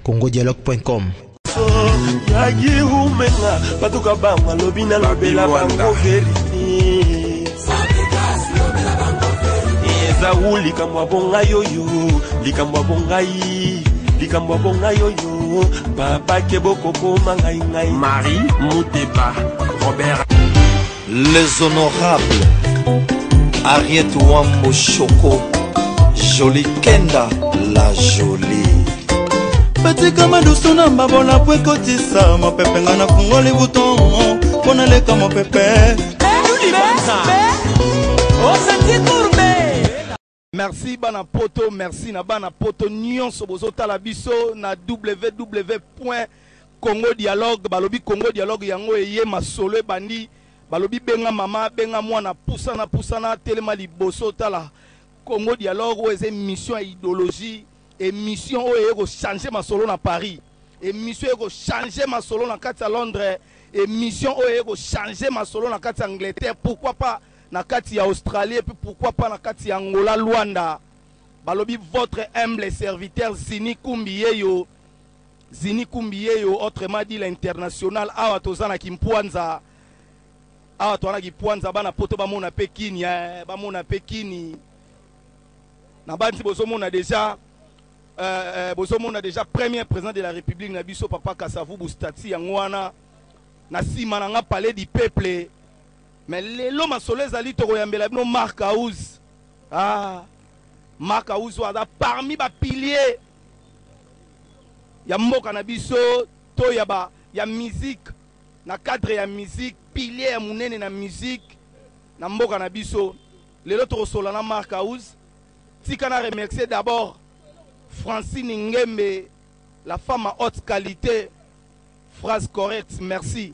congodialogue.com. Yagi umenga bato kabanga lobi nalobela bango verite eza likambo ya bongai oyo likambo ya bongai likambo ya bongai oyo papa ke bokokoma ngai ngai. Marie Muteba Robert. Les honorables Harriet Wambo Choco, Jolie Kenda, la jolie. Batika madusu na mbabola po ekotisa mopepe nga nafungoli bouton mpo naleka mopepe. Merci bana poto, merci na bana poto nyonso bozotala biso na www.congodialogue. Balobi Congo Dialogue yango eye masolo ebandi. Balobi benga mama, benga mwana, pusana pusana telema liboso tala Congo Dialogue oyo eza émission ya idéologie, émission oyo eye kochanger masolo na Paris, émission eye kochanger masolo na kati ya Londres, émission oyo eye kochanger masolo na kati ya Angleterre, pourquoi pas na kati ya Australie, et puis pourquoi pas na kati ya Angola, Luanda. Balobi votre humble serviteur Zini Kumbi yeyo, Zini Kumbi yeyo, autrement dit l'international. Awa toza na Kimpwanza, awa toza na Kimpwanza, bana poto bamona pe kini, bamona pe kini. Na bandi bozomona déjà, bozomona déjà premier président de la République na biso papa Kasavubu statut yango wana na nsima na nga palais du peuple. Mais lelo masolo ezali tokoyambela bino Marc House. Ah, Marc House aza parmi ba piliers ya mboka na biso to ya ba ya musique, na cadre ya musique, pilier ya munene na musique na mboka na biso. Lelo tokosola na Marc House. Tika na remercier d'abord Francine Ngembe, la femme à haute qualité. Phrase correcte, merci.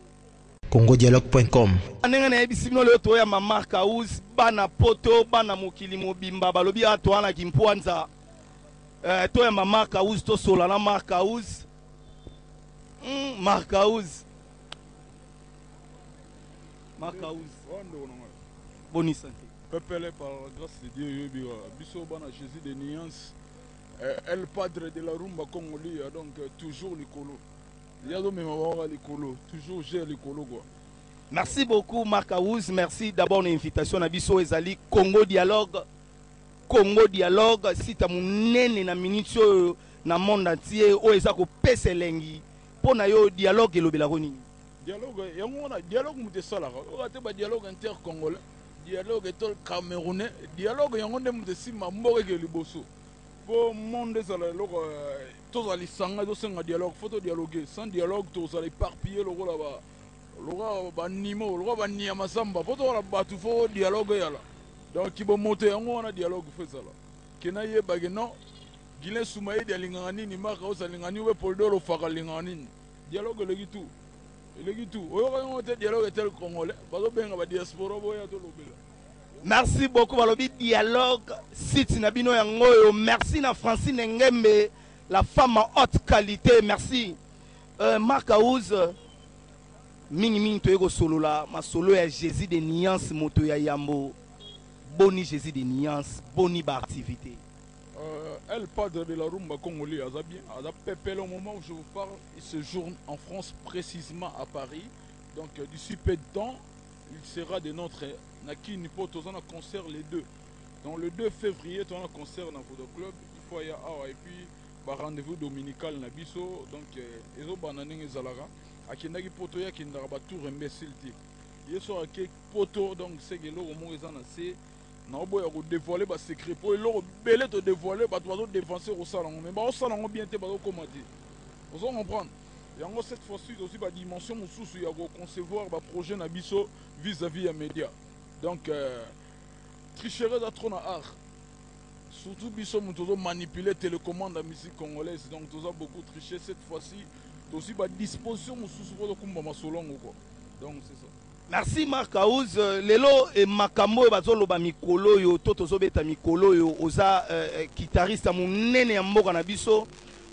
Congodialogue.com. Ndenge nayebisi bino lelo toyamba Marc House, bana poto, bana mokili mobimba, balobi awa toza na Kimpwanza. Toyamba Marc House, tosola na Marc House. Marc House. Marc House. Boni santé. Pepele par la grâce de Dieu, yobi biso bana Jésus de nuance, El Padre de la rumba congolais, donc toujours likolo. Yazo mema wa likolo, toujours j'ai likolo quoi. Merci beaucoup Marc House, merci d'abord l'invitation na biso ezali Congo Dialogue. Congo Dialogue sita munene na minute oyo na monde entier oyo eza ko pesa elengi pona yo dialogue elobela ko nini? Dialogue yango wana dialogue mutu esalaka. Oyo ate ba dialogue inter-congolais, dialogue etol camerounais, dialogue yango nde mutu esimba mboka eke liboso. Po monde ezala eloko, tozala lisanga ezosenga dialogue, faut to dialoguer. Sans dialogue tozala éparpillé lokola ba lokola ba animaux, lokola ba nyama zamba. Po tozala bato, faut dialogue eyala. Donc kibomoto yango wana dialogue faut ezala. Ke nayeba ke non, Guilain Soumaïdi alingaka nini, Marc House alingaka nini, obe Polidor Ofaka alingaka nini. Dialogue eleki tout. Eleki tout. Oyoka yango te dialogue etel congolais, bazobenga ba diaspora boya tolobela. Merci beaucoup balobi dialogue site na bino yango oyo. Merci na Francine Ngembe, la femme à haute qualité. Merci. Marc House, mingi mingi toyeko solola masolo ya Jésus de nuance moto ya yambo. Boni Jésus de nuance, boni ba activité. El Padre de la rumba congolais, aza bien, aza pepele au moment où je vous parle, il séjourne en France, précisément à Paris. Donc d'ici peu de temps, il sera de notre Nakini po toza na concert les deux. Donc le 2 février, toza na concert dans votre club, il faut y avoir et puis ba rendez-vous dominical na biso. Donc ezo bana ndenge ezalaka. Akendaki poto ya kendaka ba tour imbécile te. Yeso ake poto, donc c'est que eloko moko eza na se. Na oboya ko dévoiler ba secret po eloko belé to dévoiler bato bazo défoncer ko sala ngo, mais ba sala ngo bien te bazo koma te. Ozo comprendre? Yango cette fois-ci aussi ba dimension mosusu ya ko concevoir ba projet na biso vis-à-vis ya média. Donc tricherie eza trop na art. Surtout biso moto ozo manipuler télécommande ya musique congolaise, donc toza beaucoup tricher cette fois-ci. Tosi ba disposition mosusu po tokumba masolongo quoi. Donc c'est ça. Merci Marc House. Lelo et makambo oyo bazoloba mikolo oyo to tozobeta mikolo oyo oza guitariste ya monene ya mboka na biso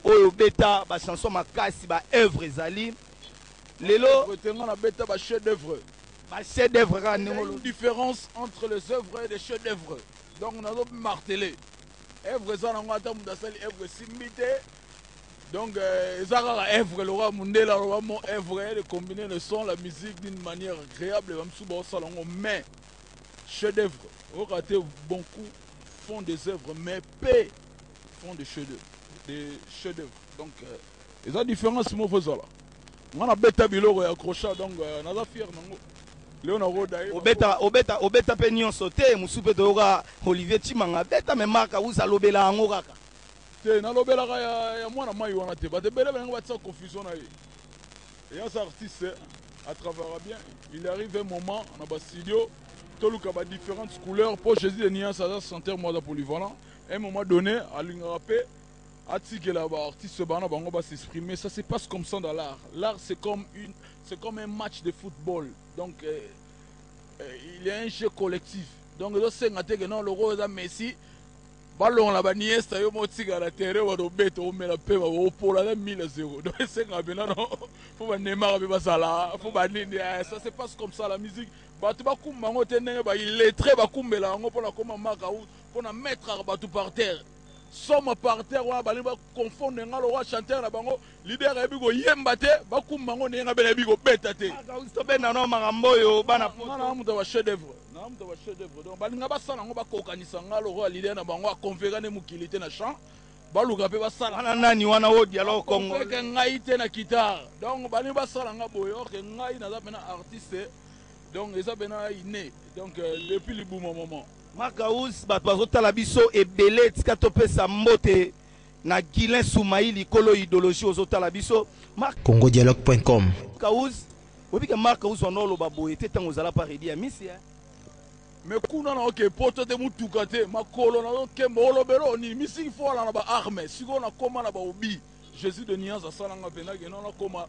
oyo beta ba chanson makasi ba œuvre ezali. Lelo tenga na beta ba chef d'œuvre. Ba chef d'œuvre kaka ndenge Il y a une olobi. différence entre les œuvres et les chefs d'œuvre. Donc nazo marteler. Œuvre eza nango ata moto asali œuvre esimbi te. Donc eza kaka œuvre lokola mundele aloba mo œuvre de combiner le son, la musique d'une manière agréable. Bamosusu baosala yango, mais chef d'œuvre oyoka te. Beaucoup font des œuvres, mais peu font des chefs d'œuvre, des chefs d'œuvre. Donc eza différence moko ezala. Nga nabeta biloko ya accrocha, donc naza fier nango leo nakoda ye. Obeta, obeta, obeta mpe nyonso te. Mosusu mpe toyoka Olivier Tshimanga abeta, mais Mark House alobela yango kaka. Te, nalobelaka ya mwana mai wana te. Bato ebele balingi batia confusion na ye. Eya artiste à travers bien. Il arrive un moment na bastudio, toluka badifférentes couleurs mpo Jésus de Nuance aza chanteur, mo aza polyvalent. Un moment donné, alingaka mpe atikela baartiste bana bango bas'exprimer. Ça se passe comme ça dans l'art. L'art, c'est comme un match de football. Donc il y a un jeu collectif. Donc ezosenga te ke non, loko eza Messi, balongola baNiesta, yo motika na terrain, batobeta, omela mpe opola na 1000 à 0. Donc esengaka mpena no fo baNeymar mpe bazala, fo banini. Ça se passe comme ça, la musique. Bato bakumba yango te ndenge baillettré bakumbela yango mpona koma maka, mpona mettre bato par terre, soma par terre wana. Balingi baconfondre nga lokwa chanteur na bango, leader ayebi koyemba te, bakumba yango ndenge nga mpe nayebi kobeta te. Tobenda no makambo oyo bana. Nga na moto ya bachef d'œuvre, na moto ya bachef d'œuvre. Donc balinga basala yango, bakokanisa nga lokola leader na bango aconféra nde mokili te na champ, baluka mpe basala. Wana nani wana o dialogue Congo? Ke ngai te na guitare. Donc balingi basala nga boye, or ke ngai naza mpena artiste. Donc eza mpena inné, donc depuis libuma moment. Mark House, bato bazotala biso ebele. Tika topesa mbote na Guilin Sumai, likolo idéologie, ozotala biso, Mark. congodialogue.com. House, oyebi ke Mark House wana oloba boye te ntango ozala pa Redi ya misi? Mais kuna na oke poto te, mutuka te, makolo nazokemba, olobela oyo nini? Misiki fo ala na baarme. Sikoyo nakóma na baobi Jésus de Nuance asalanga mpena keno nakóma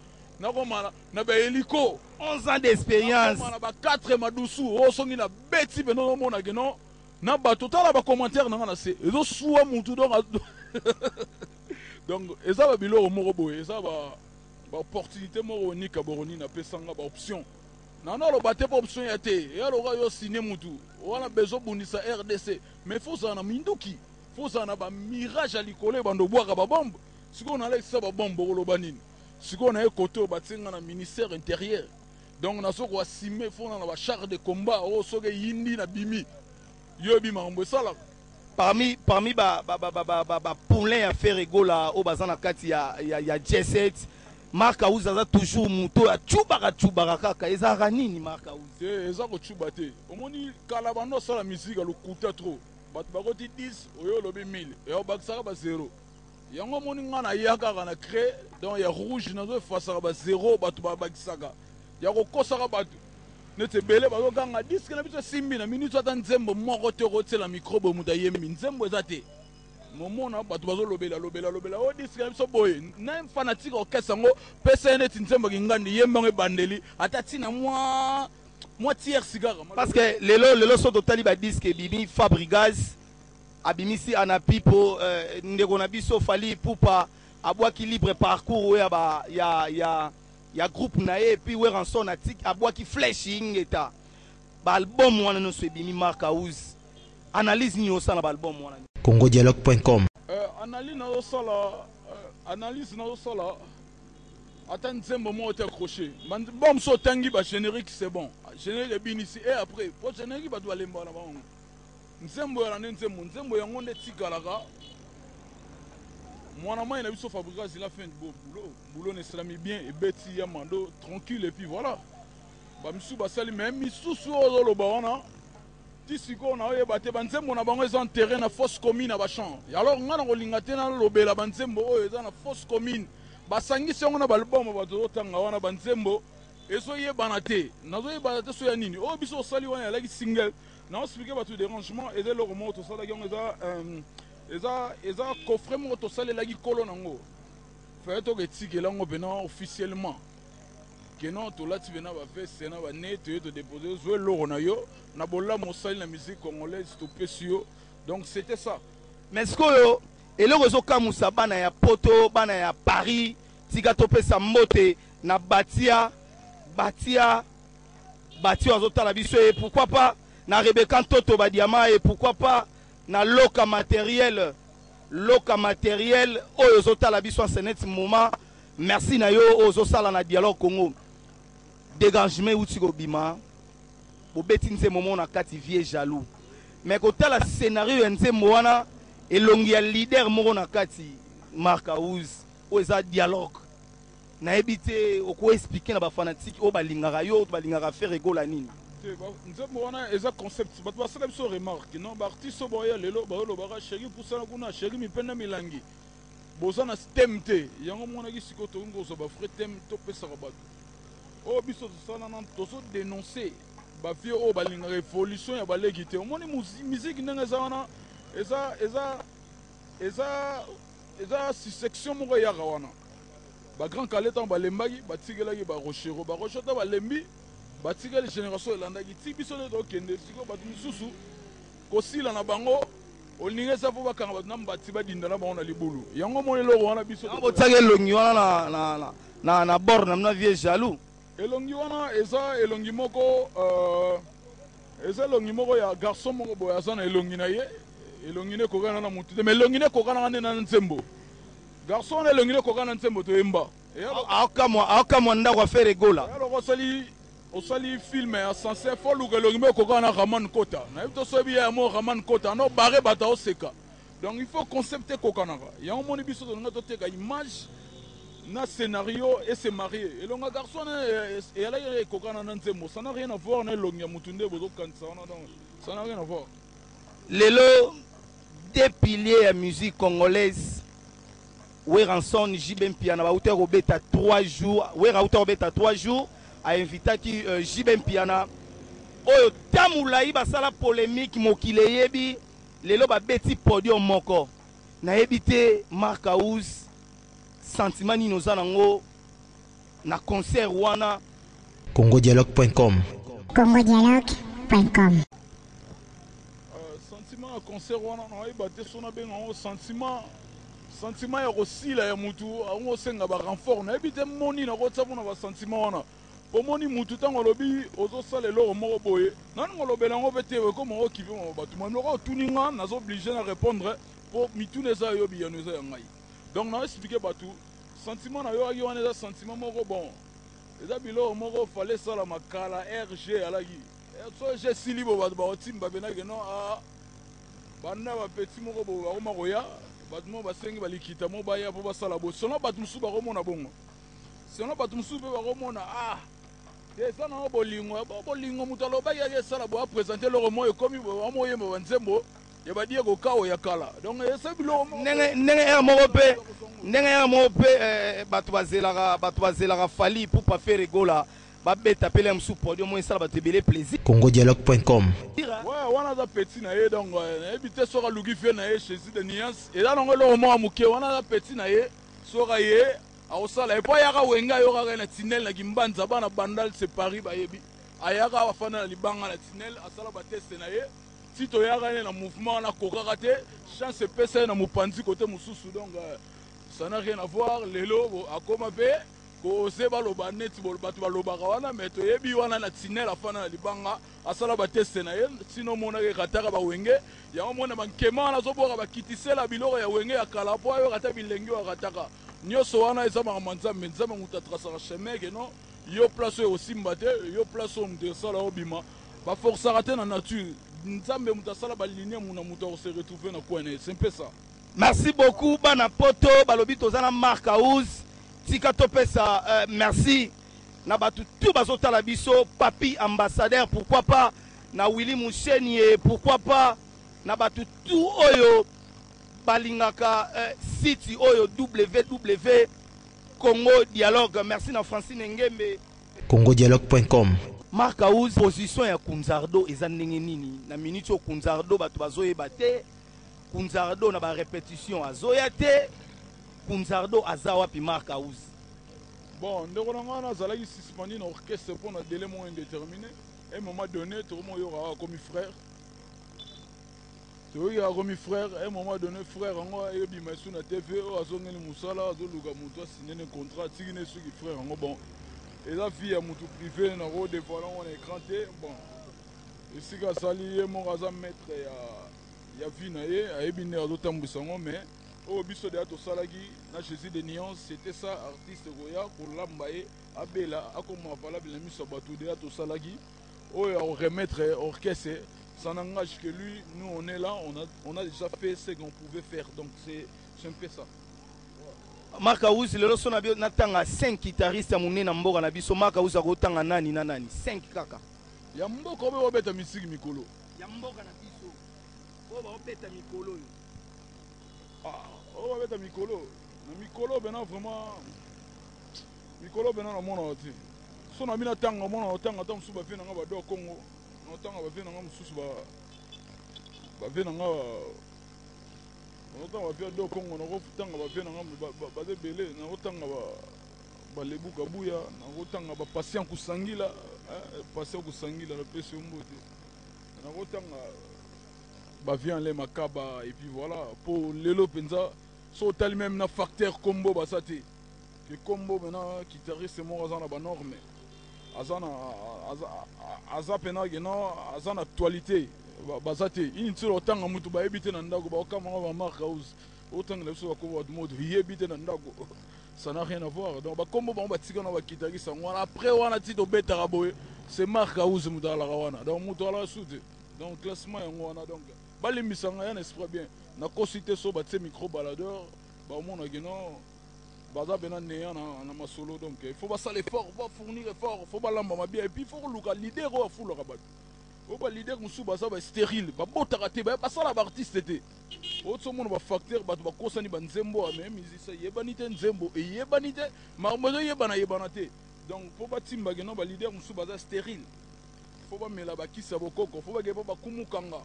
na bahélico. 11 ans d'expérience. Na ba 4 madusu oyo songi na beti mpena, ozomona keno na bato tala bacommentaire nanga na se, ezosuwa mutu. Donc eza babiloko moko boye, eza baopportunité moko onika boroni napesanga baoption nano aloba te mpo option ya te eya loka yo sine mutu wana bezo bundisa RDC, mais fo ozala na minduki, fo ozala na bamirage ya likolo ebanda obwaka babombe. Sikoyo nalekisa babombe, okoloba nini? Sikoyo na ye kote oyo batie nga na ministère intérieur, donc nazo koassume, fo na bachar de combat oyo soki eyindi na bimi, yo yebi makambo esalaka. Parmi bapoulain ya Ferre Gola oyo baza na kati ya J7, Mark House aza toujours moto oyo acubaka cubaka kaka. Ezalaka nini, Mark House? Te, eza kocuba te. Omoni, kala bando osala musique ya lokuta trop, bato bakoti 10, oyo olobi 1000, eya obakisaka ba 0. Yango omoni nga naya kaka na craie, donc ya rouge, nazo efasaka ba 0 bato babakisaka ya kokosaka bato. Neti ebele bazoganga disque na biso esimbi na minute, ata nzembo moko te okotiela micro boye, moto ayembi nzembo eza te. Momona bato bazolobela lobela lobela oyo disque na biso boye na fanatique orchestre yango, pesa ye neti nzembo kingandi, yemba yango ebandeli ata ntina mwa tierce kaka. Parce que lelo so totali badisque ebimi, Fabregas abimisi Anapi mpo ndeko na biso Fally Ipupa abwaki Libre Parcours oyo ya, ba, ya, ya, ya groupe na ye, et puis Werrason atiki abwaki Flèche Ingeta. Baalbum wana nyonso ebimi, Mark House, analyse nini osala baalbum wana? congodialogue.com. Analyse nazosala, ata nzembo moko te accroché. Bon, mosu otangi bagénérique, c'est bon, générique ebinisi et après po générique bato balembaka na bango. Nzembo yala nde nzembo yango nde etikalaka. Mwana mai na biso Fabregas, il a fait un beau boulot, boulot nesalami bien, ebeti ya mando tranquille, et puis voilà, bamisusu basali, mais misusu oyo ozoloba wana, ti sikoyo naoyeba te banzembo na bango eza enterré na fosse commune na bachamp. Alors ngai na kolinga te nalobela banzembo oyo eza na fosse commune, basangisi yango na baalbum. Bato ozotanga wana, banzembo ezoyebana te, nazoyebana te so ya nini. Oyo biso osali wana ezalaki single. Naoexpliquer bato, dérangement eza eloko moko tosalaki yango, eza coffret moko tosalelaki kolo nango. Faye toka etikela yango mpena officiellement keno tolati mpena baveste na bane, toye todépose, ozwa eloko na yo na bolamu osali na musique congolaise, topesi yo. Donc c'était ça. Mais sikoyo eloko ezokamwisa bana ya Poto, bana ya Paris, tika topesa mbote na Batia, Batia, Batia azotala biso, et pourquoi pas na Rebeka Ntoto Badiama, et pourquoi pas na Loka Matériel. Loka Materiel oyo ozotala biso en ce net moment. Merci na yo oyo ozosala na Dialogue Congo. Dégangement euti kobima. Bobeti nzembo moko na kati vieux jaloux. Mais kotala scenario ya nzembo wana elongi ya leader moko na kati Marc House oyo eza dialogue. Nayebi te oko expliquer na ba fanatiques oyo balingaka yo, balingaka Ferre Gola nini? Te, nzembo wana eza concept. Bato basala biso remarque non, ba artistes oyo baoya lelo baolobaka chéri pusana kuna, chéri mipenda milangi. Boza na thème te. Yango monaki sikoyo tokoki kozwa ba vrai thème topesaka bato. Oyo biso tosala na tozo dénoncer ba vieux oyo balingaka évolution ya baleki te. Omoni musique ndenge eza wana eza eza eza eza section moko eyaka wana. Ba grand Kallé ntango balembaki batikelaki ba Rochereau, ba Rochereau ntango balembi batikeli génération elandaki ti biso nde tokende sikoyo. Bato mosusu kosila na bango olingi eza mpo bakanga bato na mbati badinda na bango na libulu. Yango moni eloko wana biso botiaki elongi wana na bord na bino vieux jaloux. Elongi wana eza elongi moko eza elongi moko ya garçon moko boye aza na elongi na ye, elongi ne ekokana na motu te, mais elongi ne ekokanaka nde na nzembo. Garçon wana elongi ne ekokana na nzembo toyemba. Aokamwa ndako ya Ferre Gola. Eloko osali film ya sincère, fo luka elongi moko ekokana na Raman Kota. Nayebi to soyebi ya mo Raman Kota no bare bato aoseka. Donc il faut concept ekokanaka. Yango moni biso tolinga toteka image na scénario et se marier. Elonga garçon wana eyalaki ekokana na nzembo, ça n'a rien à voir na elongi ya mutu nde bozokanisa wana, donc ça n'a rien à voir. Lelo deux piliers ya musique congolaise, Werrason, JB Mpiana, bauta kobeta 3 jours. Werra auta kobeta 3 jours, ainvitaki JB Mpiana oyo tamulai basala polémique mokili eyebi. Lelo babeti podium moko. Nayebi te Marc House sentiment nini oza nango na concert wana. congodialogue.com. congodialogue.com. Sentiment ya concert wana nayeba te so nabenga yango sentiment ya kosila ya mutu yango osenga ba renfort. Nayebi te moni nakotia mpona ba sentiment wana. Omoni mutu ntango alobi ozosala eloko moko boye, nani ngolobela yango mpe te ekoma okipe mama bato manoko otuni nga naza obligé na répondre mpo mituna eza yo biyano eza ya ngai. Donc na expliquer bato sentiment na yo aki wana eza sentiment moko bon, eza biloko moko fallait esalama kala. RG alaki so G esili bo bato bakotimba penake non, banda bapeti moko bo bakoma koya bato moko basengi balikita mo baya mpo basala bo selon bato mosusu bakomona bongo, selon bato mosusu mpe bakomona te eza nango bolingo bolingo moto alobaki yaki esala bo aprésente eloko moko ekomi bamoyemba banzembo ya badie kokao ya kala. Donc eza biloko ndenge ere moko mpe ndenge ere moko mpe bato bazelaka Fally Ipupa, Ferre Gola babeta pele ya mosusu podium oyo esala bato ebele plaisir. congodialogue.com. Ouais, wana aza petit na ye, donc nayebi te soki aluki vie na ye Jésus de nuance eza nango eloko moko ya moke. Wana aza petit na ye, soki aye akosala ye po ayaka Wenge, ayokaka ye na tinel na Kimbanza. Bana Bandal c'est Paris bayebi ayaka afanda na libanga na tinel asala bateste na ye ti toyaka ye na mouvement wana akokaka te, chance epesa ye na mopanzi kote mosusu. Donc ça n'a rien à voir. Lelo akoma mpe koze baloba neti bato balobaka wana, mais toyebi wana na tinel afanda na libanga asala bateste na ye sino omonaka ekataka bawenge. Yango mona bankema wana azobwaka bakitisela biloko ya Wenge ya kala mpo ayoka ata bilenge oyo akataka nyonso wana. Eza makambo ya Nzambe. Nzambe moto atrasaka chemin ke non, yo place oyo osimba te, yo place oyo moto esala obima. Baforsaka te na nature. Nzambe moto asala balinie muna moto akose retrouve na coin na ye, c'est un peu ça. Merci beaucoup. Bana Poto balobi toza na Marc House. Tika topesa merci na bato tu bazotala biso, Papi ambassadeur, pourquoi pas na Willy Musheni, pourquoi pas na bato tu oyo balingaka site oyo www Congo Dialogue. Merci na Francine Ngembe. congodialogue.com. Marc House, position ya Kunzardo eza ndenge nini na minute oyo? Kunzardo bato bazoyeba te. Kunzardo na barépétition azoya te. Kunzardo aza wapi, Marc House? Bon, ndeko na ngai nazalaki suspendu na orchestre mpo na délai moko indéterminé. Un moment donné tokomi oyokaka akomi frère, toyoki akomi frère. Un moment donné frère yango eyebima esu na TV oyo azongeli mosala, azoluka moto asinene contrat, atiki ne soki frère yango. Bon, eza vie ya motu privé, nakodévoile yango na écran te. Bon, esika asali ye moko aza maître ya vie na ye, ayebi nde azotambwisa yango, mais Oyo biso deja tosalaki na Jesus de nuance, c'était ça artiste koya kolamba ye abela akoma valable na miso ya bato deja tosalaki. Oyo ya remettre orchestre, ça n'engage que lui. Nous on est là, on a déjà fait ce qu'on pouvait faire, donc c'est un peu ça. Marc House lelo so na bio natanga 5 guitaristes ya monene na mboka na biso. Marc House akotanga nani na nani? 5 kaka. Ya mboka oyo babeta misiki mikolo. Ya mboka na biso oyo baobeta mikolo oyo. Ah, oyo babeta mikolo na mikolo bena vraiment mikolo bena namonaka te. So na bino atanga omona otanga ata mosusu bavie nanga bado ya Congo, na otanga bavie nanga mosusu bavie nanga, nakotanga bavie ya do Congo, nakotanga bavie nanga baza ebele, nakotanga balebu kabuya, nakotanga bapatient kusangila, patient kusangila napesi yo mbote, nakotanga bavie en le makaba. Et puis voilà, po lelo mpenza so otali même na facteur kombo baza te ke kombo maintenant guitariste moko aza na banorme, aza na aza mpena ke non, aza na actualité, baza te. Ini ntina otanga mutu bayebi te na ndako, baokamanga ba Marc House otangela biso bakombo bato moto yebi te na ndako, ça n'a rien à voir. Donc bakombo bango batika na baguitariste yango wana. Après wana ti tobetaka boye, c'est Marc House moto alaka wana, donc moto alaka su te. Donc classement yango wana, donc balimbisanga ya na esprit bien nakosi te. So batie micro baladeur, baomonaki non, baza mpena neya na masolo. Donc il faut basala effort, bafournir effort, faut balamba mabia. Et puis il faut koluka leader oyo afulaka bato oyo. Baleader mosusu baza bastérile, babotaka te, basala baartiste te. Oyo omona bafacteur bato bakosani banzembo ya me musicien eyebani te, nzembo eyebani te, makambo ezoyebana yebana te. Donc mpo batimbake no, baleader mosusu baza stérile, faut bamela bakisi ya bokoko, faut bakee mpo bakumukanga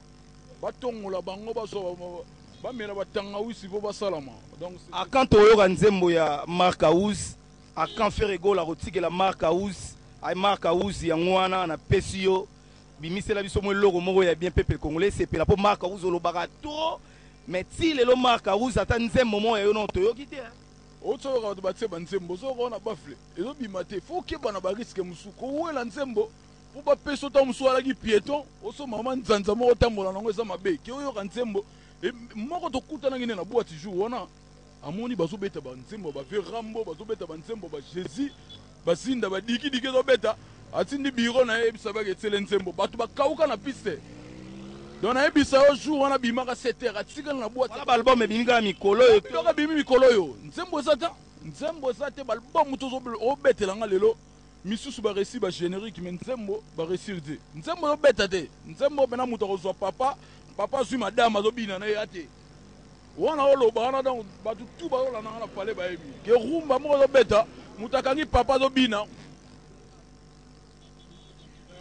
batongola bango, bazwa bamela batangawisi mpo basalama. Donc akan toyoka nzembo ya Marc House, akan Ferre Gola kotikela Marc House. Ay Marc House, yango wana napesi yo, bimisela biso mo eloko moko ya bien, peuple congolais esepela, mpo Marc House olobaka trop, mais ti lelo Marc House ata nzembo moko ya yo no toyoki te. Outi oyoka bato batie banzembo, ozoyoka wana baffle ezobima te. Faut okeba na barisque mosusu kowela nzembo mpo bapesa. Ota mosusu alaki piéton, oso mama nzanza moko otambola nango eza mabe ke oyoka nzembo moko. Tokutanaki nde na boîte jour wana, amoni bazobeta banzembo bave Rambo, bazobeta banzembo ba Jésus, bazinda badikidiki ezobeta. Atindi biro na ye, yebisa bake etiele nzembo, bato bakauka na piste. Donc nayebisa yo, jour wana bimaka 7 heures, atikali na boîte. Wana baalbum ebimi kaka mikolo oyo. Biloko ebimi mikolo oyo, nzembo eza te, nzembo eza te. Baalbum tozobetelanga lelo misusu baréussir bagénérique, mais nzembo baréussir te, nzembo ezobeta te. Nzembo mpena moto akozwa papa, papa azwi madame azobina na ye ya te wana oloba wana. Donc bato tu bazolandanga na pale bayebi ke rumba moko ezobeta, moto akangi papa azobina.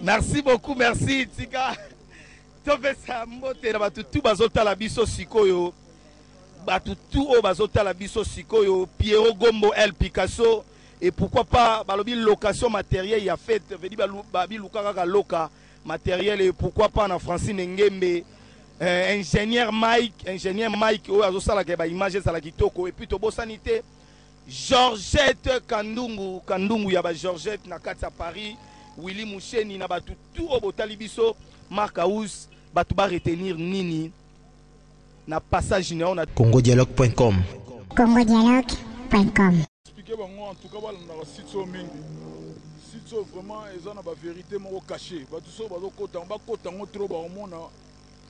Merci beaucoup, merci. Tika topesa mbote na bato tu bazotala biso sikoyo, bato tu oyo bazotala biso sikoyo: Piero Gombo, El Picasso, et pourquoi pas balobi location matériel ya fête vedi babiluka kaka loka matériel. Et pourquoi pas na Francine Ngembe, ingénieur Mike, ingénieur Mike oyo azosalaka baimage ezala kitoko. Et puis tobosani te Georgette Kandungu, Kandungu ya baGeorgette na kati ya Paris, Willy Musheni na bato tu oyo botali biso. Marc House, bato baretenir nini na passage na yo na congodialogue.com? congodialogue.com. Expliquer bango, en tout cas balandaka site oyo mingi. Site oyo vraiment eza na bavérité moko caché. Bato soki bazokota, bakota yango trop, bakomona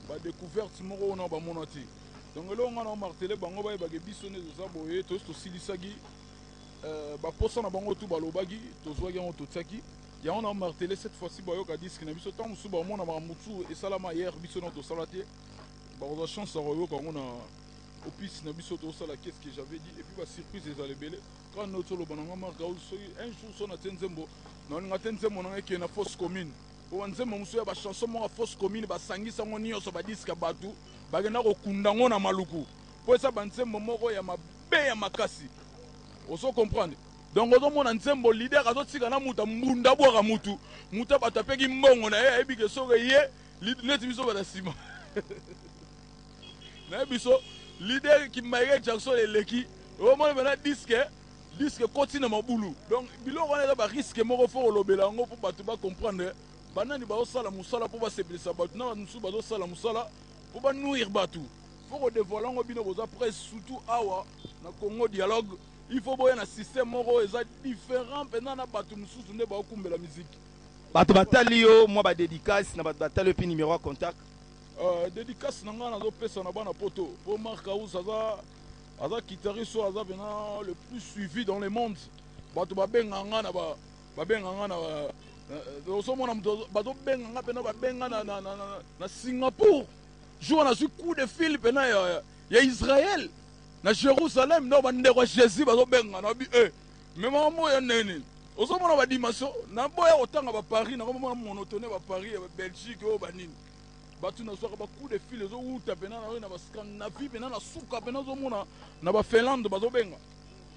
badécouverte moko oyo na bamona te. Donc eloko nga na marteler bango, bayebake biso nde toza boye. Tosi tosilisaki baposa na bango tu balobaki, tozwaki yango, totiaki yango na marteler. Cette fois-ci bayoka disque na biso, ntango mosusu bamona makambo mosusu esalama hier, biso na tosala te, bakozwa chance ya koyoka yango na opisi na biso tosala. Qu'est-ce que j'avais dit? Et puis basurprise ezala ebele. Quand noti oloba nanga Marc House, soki un jour so natie nzembo, nalinga te nzembo nanga ekende na fosse commune, po banzembo mosusu ya bachanson moko ya fosse commune, basangisa yango nyonso, badisque ya bato bakenda kokunda yango na Maluku, mpo eza banzembo moko ya mabe ya makasi. Ozo comprendre? Donc ozomona nzembo leader azotika na mutu mbunda bwaka mutu, mutu bato apeki mbongo na ye, ayebi ke soki ye neti biso bana nsima naye biso leader ki Michael Jackson eleki, omona mpena disque ekoti na mabulu. Donc biloko wana eza barisque moko, faut kolobela yango mpo bato bacomprendre banani bazosala mosala mpo basepelisa bato, na bato mosusu bazosala mosala mpo banuire bato. Faut ko devoiler yango bino boza presse surtout awa na Congo dialogue il faut boya na système moko eza différent mpenza na bato mosusu nde baokumbela musique. Bato batali yo mwa ba dédicace na bato batali yo mpe numéro ya contact. Dédicace na ngai nazopesa na bana poto po Mark House aza guitariste oyo aza mpenza le plus suivi dans le monde. Bato babenga nga na babenga nga na ozomona moto bazobenga nga mpena babenga na Singapour jour nazwi coup de fil mpena ya Israël na Jérusalem. Donc bandeko ya Jésus bazobenga na bi e me mama ya nene ozomona badimension naboya kotanga baparis nakomona monotone baparis ya Belgique oyo banini bato nazwaka bacoup de fil ezowuta mpena na baScandinavie mpena na suka mpena ozomona na baFinlande bazobenga.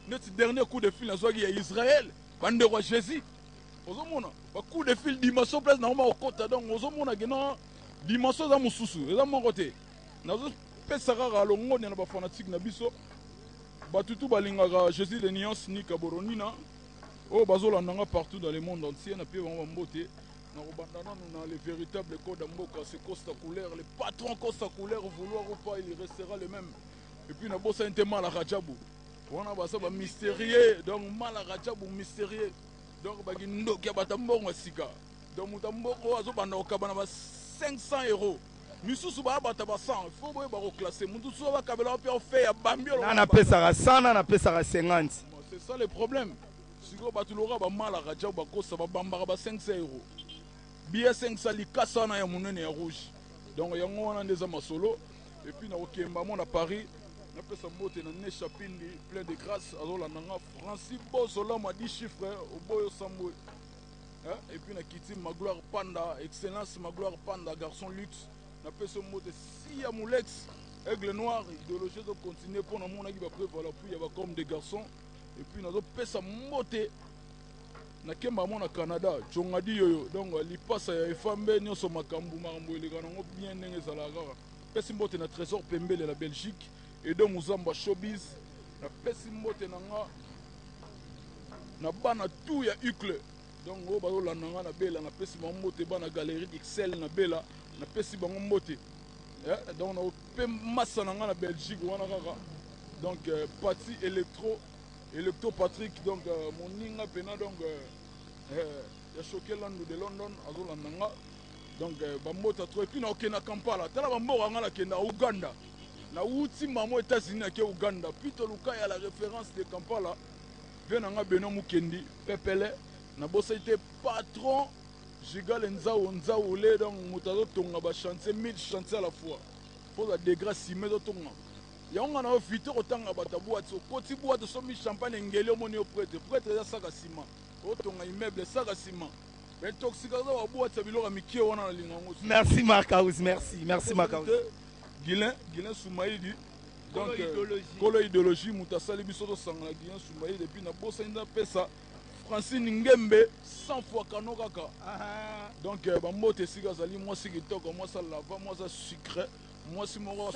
Neti dernier coup de fil nazwaki ya Israël, bandeko ya Jésus ozomona bacoup de fil dimension place nango bakokota. Donc ozomona ke na dimension eza mosusu eza moko te. Nazopesa kaka longonia na bafanatike na biso bato tu balingaka Jésus de nuance nika boronina oyo bazolanda nga partout dans le monde entier. Napie bango bambote. Nakobanda nanu na le véritable code ya mboka, c'est Costa Couleur, le patron Costa Couleur, vouloir ou pas, il restera le même. Et puis nabosani te Mala Rajabu wana baza bamystérieux. Donc Mala Rajabu mystérieux, donc bakindoki ya bato mbongo ya sika. Donc moto ya mbongo oyo azobanda kokaba na ba 500 euros, misusu baya bato ba 100. Faut boyeba koclasser motu susu bakabela mpe ofe ya bambi. Na napesaka 100, na napesaka 50. C'est ça le problème. Sikoyo bato loka Bamala Rajabu bakosa babambaka ba 500 euros billet 500 likasa wana ya monene ya rouge. Donc yango wana nde eza masolo. Et puis nakokemba mo na Paris, napesa mbote na Nesha Pindi plein de grâce azolanda nga, Francis Bozolamu a 10 chiffre oboyo sambo. Et puis nakiti Magloire Panda, excellence Magloire Panda, garçon luxe, napesa mbote Sia Mulex aigle noir. Idéologie ezocontinue mpo namonaki bapreuve à l'appui ya bacome des garçons. Et puis nazopesa mbote nakemba mo na Canada Jongadi yoyo. Donc lipasa ya efambe nyonso makambo makambo eleka nango bien ndenge ezalaka kaka. Pesi mbote na Trésor Pembele na Belgique, Edo Muzamba Showbiz. Napesi mbote na nga na bana tout ya Ucle. Donc oyo bazolanda nga na Bela, napesi bango mbote. Bana Galerie d'Ixelles na Bela, napesi bango mbote. Donc nape masa na nga na Belgique wana kaka. Donc Pati Electro, Electro Patrick, donc moninga pena donc ya Choke Landu de London azolanda nga. Donc bambote trop. Et puis nakokende na Kampala, tala bamboka nga nakenda Uganda, nawuti mamo États-Unis nake Uganda. Puis toluka ya la référence de Kampala mpe na nga Beno Mukendi pepele. Nabosaki te patron Gigale Nzau Nzaule. Donc moto azotonga bachantier 1000 chantier à la fois mpo degré ciment ezotonga yango. Nga na yo vite kotanga bato ya boîte, okoti boîte osombi champagne engeli omoni yo prêtre prêtre eza saka nsima otonga immeuble saka nsima baintoxication baboîte ya biloko ya mikie wana nalinga yango. Merci Mark House, merci, merci Mark House. Guilin Guilin Soumaïdi, donc kolo idéologie moto asali biso tosangana, Guilin Soumaïdi. Et puis nabosani napesa Francine Ngembe 100 fois kano kaka. Donc bambote esika azali, mwasi kitoko, mwasi alava, mwasi sucré, mwasi moko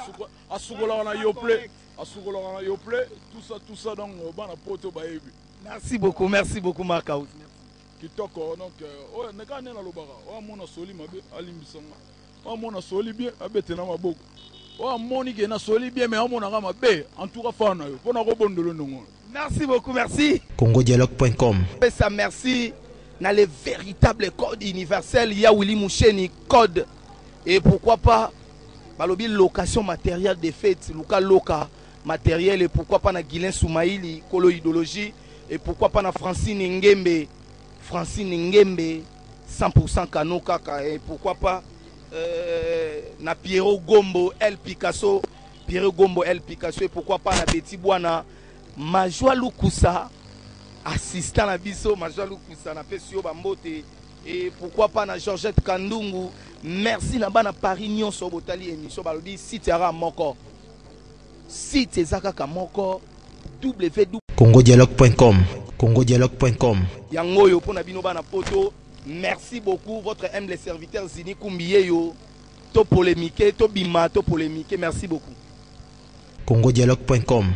asukolaka na yople, asukolaka na yople, tout ça tout ça. Donc bana poto bayebi. Merci beaucoup, merci beaucoup Mark House. Kitoko. Donc oyo ndeka nde nalobaka, oyo amona soli mabe alimbisanga, oyo amona soli bien abetela maboko, oyo amoni ke nasoli bien mais amonaka mabe, en tout cas fana na yo mpona kobondolo ndongo. Merci beaucoup, merci. congodialogue.com. Pesa merci na le véritable code universel ya Willy Moucheni code. Et pourquoi pas balobi location matériel de fête, luka loka matériel. Et pourquoi pas na Guilain Soumaïli kolo idéologie. Et pourquoi pas na Francine Ngembe, Francine Ngembe 100% kano kaka. Et pourquoi pas na Pierrot Gombo El Picasso, Pierrot Gombo El Picasso. Et pourquoi pas na Betty Bwana Majwa Lukusa, assistant na biso Majwa Lukusa, napesi yo bambote. Et pourquoi pas na Georgette Kandungu. Merci na bana Paris nyonso botali émission. Balobi site yaka moko, site eza kaka moko, ww congodialogue.com, congodialogue.com. Yango oyo mpona bino bana poto. Merci beaucoup, votre humble serviteur Zini Kumbi yeyo. To polémique, to bima, to polémique. Merci beaucoup. congodialogue.com.